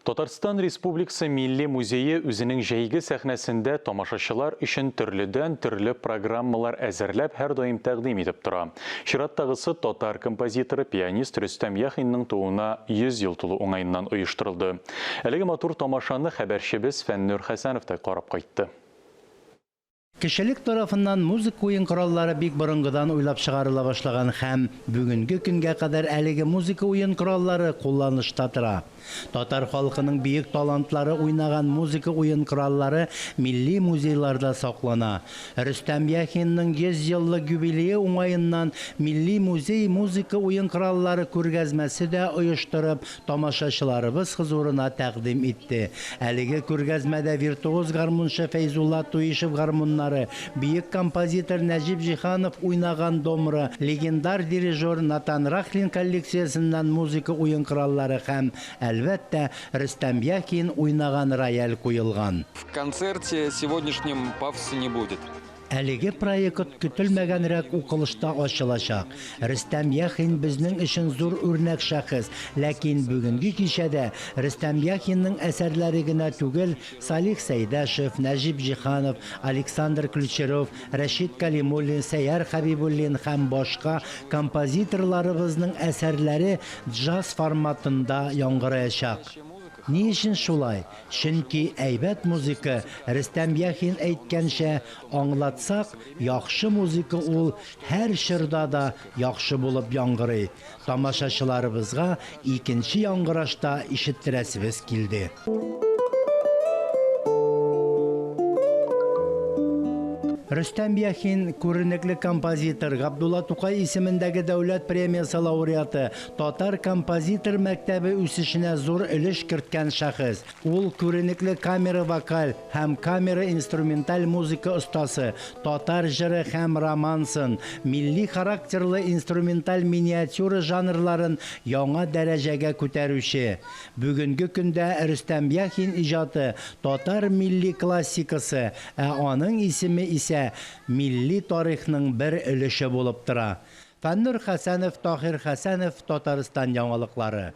Татарстан Республикасы Милли музее үзенең җәйге сәхнәсендә тамашачылар өчен төрледән-төрле программалар әзерләп һәрдаим тәкъдим итеп тора. Чираттагысы татар композиторы, пианист Рөстәм Яхинның тууына 100 ел тулу уңаеннан оештырылды. Әлеге матур тамашаны хәбәрчебез Фәннүр Хәсәнов та карап кайтты. Кешелек тарафыннан музыка уен кораллары бик борынгыдан уйлап чыгарыла башлаган һәм бүгенге көнгә кадәр әлеге музыка уен кораллары кулланышта тора. Татар халкының бөек талантлары уйнаган музыка уен кораллары милли музейларда саклана. Рөстәм Яхинның 100 еллык юбилее уңаеннан Милли музей музыка уен кораллары күргәзмәсе дә оештырып, тамашачыларыбыз хозурына тәкъдим итте. Әлеге күргәзмәдә виртуоз гармунчы Фәйзулла Туишев гармуннары, бөек композитор Нәҗип Җиһанов уйнаган домра, легендар дирижер Натан Рахлин коллекциясеннән музыка уен кораллары һәм, әлбәттә, Рөстәм Яхин уйнаган рояль куелган. В концерте сегодняшнем пафоса не будет. Әлеге проект көтелмәгәнрәк укылышта ачылачак. Рөстәм Яхин безнең өчен зур үрнәк шәхес. Ләкин бүгенге кичәдә Рөстәм Яхинның әсәрләре генә түгел, Салих Сәйдәшев, Нәҗип Җиһанов, Александр Ключерев, Рәшит Кәлимуллин, Сәйяр Хәбибуллин һәм башка композиторларыбызның әсәрләре джаз форматында яңгыраячак. Ни өчен шулай? Чөнки әйбәт музыка, Рөстәм Яхин әйткәнчә, аңлатсак, яхшы музыка ул һәр чорда да яхшы булып яңгырый. Тамашачыларыбызга икенче яңгырашта ишеттерәсебез килде. Рөстәм Яхин, күренекле композитор, Габдулла Тукай исемендәге дәүләт премиясе лауреаты, Татар композитор мәктәбе үсешенә зур өлеш керткән шәхес. Ул күренекле камера-вокаль һәм камера-инструменталь музыка остасы, татар җыры һәм романсын, милли характерлы инструменталь миниатюра жанрларын яңа дәрәҗәгә күтәрүче. Бүгенге көндә Рөстәм Яхин иҗаты татар милли классикасы, ә аның исеме исә милли тарихның бер өлеше булып тора. Фәннур Хәсәнов, Таһир Хәсәнов, Татарстан яңалыклары.